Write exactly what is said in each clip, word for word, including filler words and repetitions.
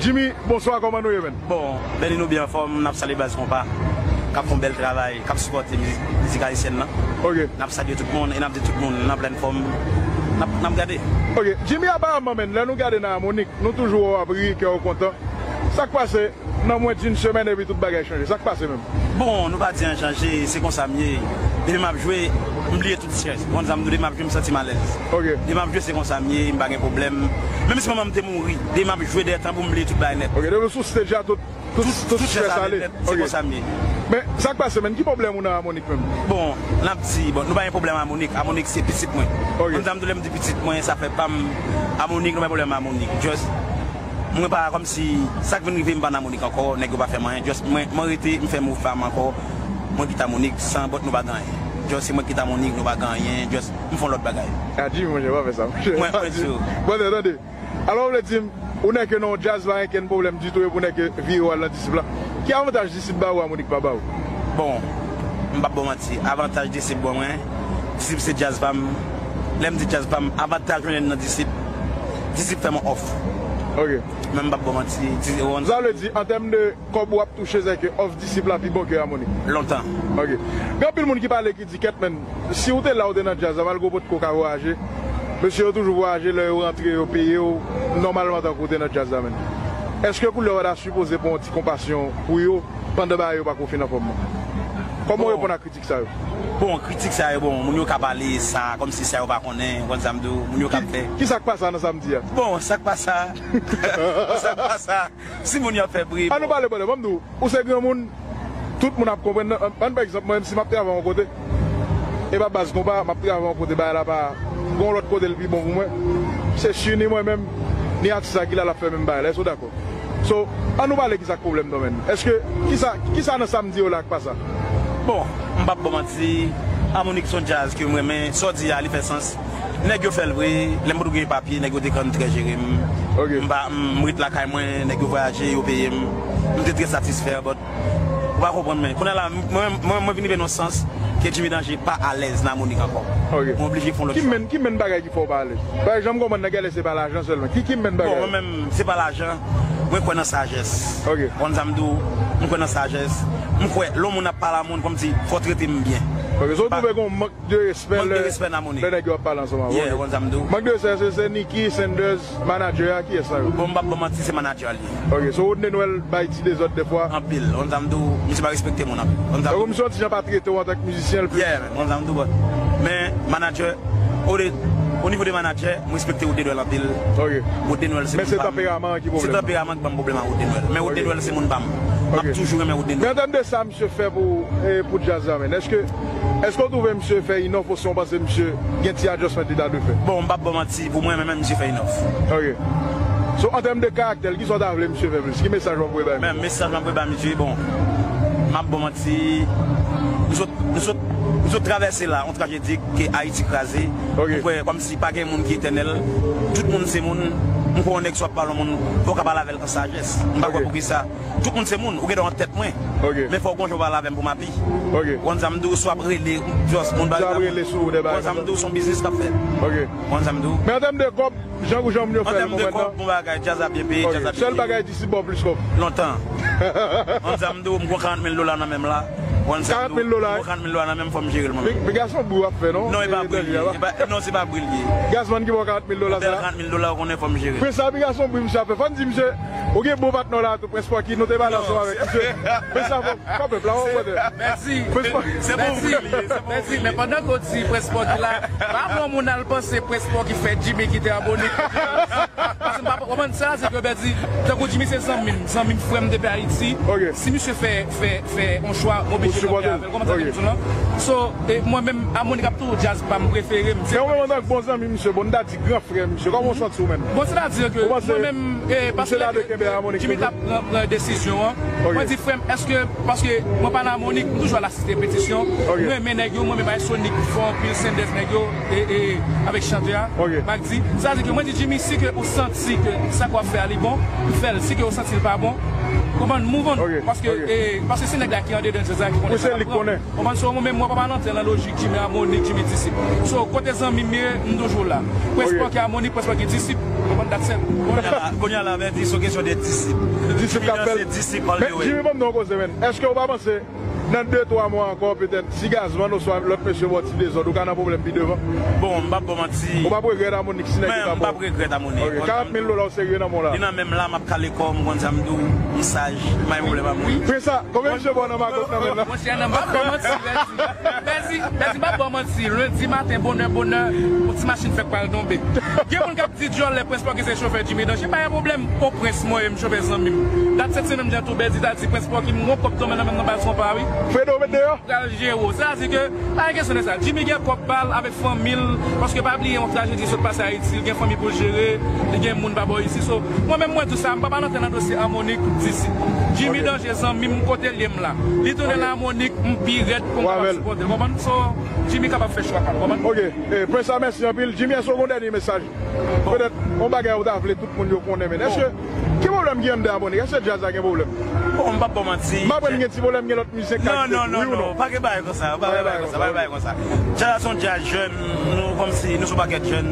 Jimmy, bonswa, kòman nou ye, menn? Bon, Bèni, nou byen anfòm, n ap salye baz konpa k ap fè yon bèl travay, k ap sipòte mizik, mizik ayisyèn nan. Ok. N ap salye tout moun e n ap di tout moun nan plèn fòm, n ap, n ap gade. Ok, Jimmy, aparamman, menn, lè nou gade nan Amonik, nou toujou wè w ap ri, kè w kontan. Sa k pase nan mwens d'une semaine epi tout bagay chanje? Sa k pase menm? Bon, nou pa di anyen chanje, se konsa m ye. Depi m ap jwe, m bliye tout strès. Ou konn sa m di w, depi m ap jwe, m santi m alèz. Ok. Depi m ap jwe, se konsa m ye, m pa gen pwoblèm. Menm si manman m te mouri, depi m ap jwe dèyè tanbou, m bliye tout bagay nèt. Ok, depi w sou stage la, tout, tout, tout strès ale nèt, se konsa m ye. Men, sa k pase, menn? Ki pwoblèm ou nan Amonik menm? Bon, n ap di, bon, nou pa gen pwoblèm Amonik. Amonik se pitit mwen. Ok. Ou konn sa m di w, lè m di pitit mwen, sa fè pa m Amonik, nou pa gen pwoblèm Amonik. Just, mwen pa, kòmsi, sa k vin rive m pa nan Amonik ankò, nèg yo pa fè m anyen. Just, mwen, mwen rete, m fè move pa m ankò. Mwen kite Amonik, san bòt nou pa gen anyen. Just, se mwen kite Amonik, nou pa gen anyen. Just, m fè yon lòt bagay. Adji, monchè, pa fè sa, monchè. Mwen, mwen di w. Bon, tande. Alò, w vle di m, ou nèg ke nan yon djaz pa gen kenn pwoblèm ditou, epi w nèg ke vire w al nan disip la. Ki avantaj disip ba ou, Amonik pa ba ou? Bon, m p ap ba w manti. Avantaj disip ban mwen, disip se djaz pa m. Lè m di djaz pa m, avantaj mwen nan disip, disip fè mwen òf. Ok. Men m p ap ba w manti. Di-, ou konn sa vle di, an tèm de kòb w ap touche, sèke òf disip la pi bon ke Amonik? Lontan. Ok. Gen anpil moun ki pale ki di, kèt, menn, si w te la, w te nan djaz la, malgre w potko ka vwayaje, mesye yo toujou vwayaje, lè yo rantre, yo peye w, nòmalman tankou w te nan djaz la, menn. Èske koulè w ta sipoze pran yon ti konpasyon pou yo, pandan bagay yo pako fin anfòm nan? Kòman w reponn a kritik sa yo? Bon, kritik sa yo, bon, moun yo ka pale sa, kòmsi sa yo pa konnen, ou konn sa m di w, moun yo ka fè. Ki, ki sa k pase nan sa m di a? Bon, sa k pase, sa k pase, si moun yo ap fè bri, bon. An nou pale, brother, ban m di w, ou se granmoun, tout moun ap konprann nan, an, an, pa egzanp, mwen menm si m ap travay yon kote, e pa baz konpa, m ap travay yon kote, bagay la pa, gen yon lòt kote l pi bon pou mwen, se si ni mwen menm, ni atis la ki la l ap fè menm bagay la, èske w dakò? So, an nou pale ki sa k pwoblèm nan, menn. Èske, ki sa, ki sa nan sa m di yo la k pa sa? Bon, m p ap ba w manti, Amonik se yon djaz ke m renmen, sa w di a, li fè sans. Nèg yo fè l vre, lè m potko gen papye, nèg yo te konn trè jere m. Ok. M pa, m ret lakay mwen, nèg yo vwayaje, yo peye m. M te trè satisfè, but ou pa konprann mwen. Kounye a la, mwen, mwen, mwen vin rive nan sans ke Jimmy Danger pa alèz nan Amonik ankò. Ok. Mwen oblije fè yon lòt chwa. Ki menn, ki menn bagay ki fè w pa alèz? Bagay jan m konprann nan, genlè se pa lajan sèlman. Ki, ki menn bagay? Bon, mwen menm, se pa lajan. Mwen kwè nan sajès. Ok. Ou konn sa m di w, mwen kwè nan sajès. Mwen kwè, lè yon moun ap pale a moun, kòmsi, fò w trete m byen. Ok, so w twouve gen yon mank de respè lè, lè nèg yo ap pale ansanm avè w. Yeah, ou konn sa m di w. Mank de respè, se, se Nicky, Sanders, manadjè a, kiyès nan yo? Bon, m p ap ba w manti, se manadjè a li ye. Ok, so Rodney Noël bay ti dezòd dèfwa? Anpil, ou konn sa m di w, misye pa respekte moun anpil. Ou konn sa m di w? Donk, misye yon ti jan pa trete w antank mizisyen, l plis. Yeah, man, ou konn sa m di w, but, men manadjè, o de, o nivo de manadjè, m respekte Rodney Noël anpil. Ok. Rodney Noël se moun pa m. Men se tanperaman an ki pwoblèm nan. Se tanperaman an ki ban m pwoblèm ak Rodney Noël. Men Rodney Noël se moun pa m. M ap toujou renmen Rodney Noël. Men an tèm de sa misye fè pou, e, pou djaz la, menn, èske, èske w twouve misye fè inòf, osnon w panse misye gen ti adjustment li ta dwe fè? Bon, m p ap ba w manti, pou mwen, men, men misye fè inòf. Ok. So, an tèm de karaktè l, kisa w ta vle misye fè plis? Ki mesaj w ap voye bay misye? Men mesaj m ap voye bay misye, bon, m ap ba w manti, nou sot, nou sot, nou sot travèse la, yon trajedi ke Ayiti kraze. Ok. Mwen kwè, kòmsi pa gen moun ki etènèl, tout moun se moun, mwen kwè yon nèg si w ap pale yon moun, fò w ka pale avè l an sajès. M pa kwè poukisa. Tout moun se moun, ou gen dwa an tèt mwen. Ok. Men fò w gon jan w pale avè m pou m happy. Ok. Ou konn sa m di w, si w ap rele, just moun pa rele avè m. Si w ap rele sou de bagay konsa. Ou konn sa m di w, se yon biznis k ap fèt. Ok. Ou konn sa m di w. Men an tèm de kòb, jan, jan moun yo fè l moman nan. An tèm de kòb, bon bagay, djaz la byen peye, djaz la byen peye. Ok. Sèl bagay disip ba w plis kòb. Lontan. Ou konn sa m di w, m gon karant mil dola nan men m la. Ou konn sa m di w, m gon karant mil dola nan men m, fò m jere l mwen menm. Karant mil dola, eh? Piga se yon bri w ap fè, non? Non, e pa bri l ye. E pa, non, se pa bri l ye. Gazman ki ba w karant mil dola sa. Bèl karant mil dola, ou konnen fò m jere l. Prince, sa piga se yon bri misye ap fè. Fò n di misye, ou gen bon patnè w la tou, Prince Porky, nou te pale ansanm avèk misye. Prince, sa fò, fò pèp la, ou konprann? Mèsi. Prince Porky. Se bon bri l ye, se bon bri l ye. Mèsi, men pandan ke w di Prince Porky la, pa bon moun al panse Prince Porky fè Jimmy kite Amonik. Paske m pa konprann sa, se ke, ben, di, tankou Jimmy se zanmi m, zanmi m, frè m depi Ayiti. Ok. Si misye fè, fè, fè yon chwa, m oblije kanpe avè l. Ou konprann sa ke m di w lan? So, e, mwen menm, Amonik ap toujou djaz pa m prefere m. Men ou menm antank bon zanmi misye, bon, n ta di gran frè misye, kòman w santi w menm? Bon, sètadi ke mwen menm, e, paske lè Jimmy t ap pran, pran desizyon an, mwen di, frè m, èske, paske mwen pa nan Amonik, m toujou al asiste repetisyon, mwen renmen nèg yo, mwen menm avèk Sonic, fò anpil, Sanders, nèg yo, e, e, avèk chantè a, Magdi. Sètadi ke mwen di, Jimmy, si ke ou santi Si ke sa ke w ap fè a li bon, fè l. Si ke w santi l pa bon, konprann, move on. Ok, paske, ok. E, paske se nèg la ki andedan djaz la ki konnen sa l ap pran. Konprann, so mwen menm, mwen pa pral antre nan lojik Jimmy Harmonik, Jimmy Disip. So, kote zanmi m ye, m toujou la. Prince Porky Harmonik, Prince Porky Disip. Konprann, that's it. Kounye a la, kounye a la, men di, se yon kesyon de disip. Disip k ap fè l. Jimmy Danse, disip all the way. Men, Jimmy, ban m di yon koze, men. Èske w pa panse, nan de, twa mwa ankò, petèt, si Gazman oswa lòt mesye ba w ti dezòd, ou ka nan pwoblèm pi devan? Bon, m p ap ba w manti. Ou p ap regrèt Harmonik si nèg yo ta ba w? Men, m p ap regrèt Harmonik. Ok, karant mil dola w serye nan men w la. Li nan men m la, m ap kale kò m, ou konn sa m di w, m saj, m pa gen pwoblèm ak moun. Prince, konbyen misye ba w nan magot nan men l la? Monchè, non, m p ap ba w manti, Bèzi. Bèzi, Bèzi, m p ap ba w manti. Lendi maten, bonè, bonè, yon ti machin fèk pral tonbe. Gen moun k ap di dyòl lè Prince Porky se chofè Jimmy Danje, pa gen pwoblèm. O Prince, mwen, m chofè zanmi m. Dat sèt semèn m di a tou, Bèzi ta di Prince Porky, m gon kòb tonbe nan men m nan baz konpa, wi. Fredo, met deyò. Pral jere w. Sa di ke, pa gen kesyon de sa. Jimmy gen kòb pa l avèk fanmi l, paske pa bliye, yon trajedi sot pase Ayiti, li gen fanmi pou l jere, li gen moun pa bò isi. So, mwen menm, mwen di w sa, m pa pral antre nan dosye Harmonik, disi. Jimmy Danje, zanmi m, kote l ye m la. Li tounen nan Harmonik, m pi rèd pou m kapab sipòte l. Konprann? So, Jimmy kapab fè chwa pa l, konprann? Ok. Eh, Prince, mèsi anpil. Jimmy, èske w gen yon dènye mesaj? Petèt, yon bagay ou ta vle tout moun yo konnen, men. Èske, ki pwoblèm ki anndan Harmonik? Èske djaz la gen pwoblèm? Bon, m p ap ba w manti. M aprann gen ti pwoblèm, gen lòt mizisyen k ka kite tou, wi ou non? Non, non, non, pa gen bagay konsa, pa gen bagay konsa, pa gen bagay konsa. Djaz la se yon djaz jèn, nou kòmsi, nou se yon pakèt jèn,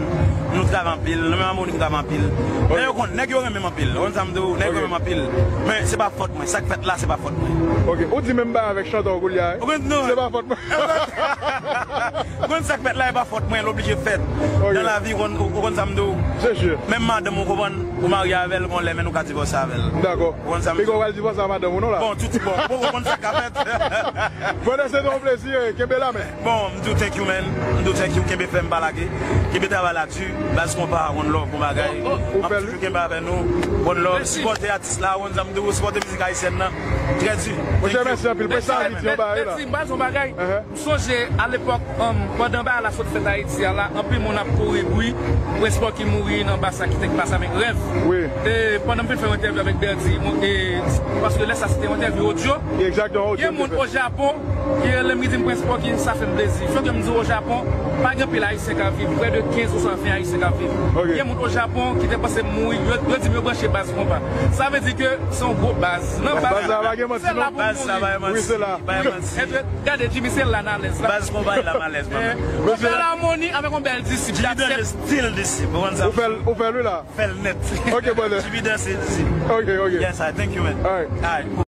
nou travay anpil, nou menm Harmonik nou travay anpil. Men yo konn, nèg yo renmen m anpil, ou konn sa m di w, nèg yo renmen m anpil. Men se pa fòt mwen, sa k fèt la, se pa fòt mwen. Ok, ou di menm bagay avèk chantè w koulye a, wi. Se pa fòt mwen. Ou konn sa k fèt la, e pa fòt mwen, l oblije fèt. Ok. Nan lavi, ou konn, ou konn sa m di w. Se si. Menm madanm ou konprann, ou marye avè l, gon lè, men nou ka divòse avè l. Dakò. Ou konn sa m di w. Piga w pral divòse ak madanm ou non la. Bon, tout bon. Ou poko konn sa k ap fèt. Brother, se te yon plezi, eh, kenbe la, men. Bon, m di w thank you, man. M di w thank you, kenbe fèm, pa lage. Kenbe travay la di. Baz konpa, one love, bon bagay. M ap toujou kenbe avè nou. One love. Sipòte atis la, ou konn sa m di w, sipòte mizik ayisyèn nan. Trè di. Monchè, mèsi anpil. Prince Harmonik, yon bagay la. Mèsi, m ba zon bagay. M sonje alepòk, um, pandan bagay la sot fèt Ayiti a la, anpil moun ap kouri bri Prince Porky mouri nan bas la ki te k pase avèk Rèv. Wi. E pandan m fin fè yon entèvyou avèk Berdy, e, paske lè sa se te yon entèvyou odyo. Egzakteman, odyo. Gen moun o Japon ki rele m, ki di m, Prince Porky, sa fè m plezi. Fòk m di w, o Japon, pa gen anpil Ayisyen k ap viv, prè de kenz oswa ven Ayisyen k ap viv. Ok. Gen moun o Japon ki te panse m mouri, yo, yo di m yo branche baz konpa. Sa vle di ke se yon gwo baz. Nan baz la, pa gen manti non. Baz sa pa gen manti. Wi, se la. Pa gen manti. Gade, Jimmy, se la n alèz la. Baz konpa la m alèz, man. Yon bèl amoni avèk yon bèl disip. Jimmy Danje still disip, ou konn sa. Ou fè l, ou fè l, wi, la. Fè l nèt. Ok, brother. Jimmy Danje disip. Ok, ok. Yes, I thank you, man. All right. All right.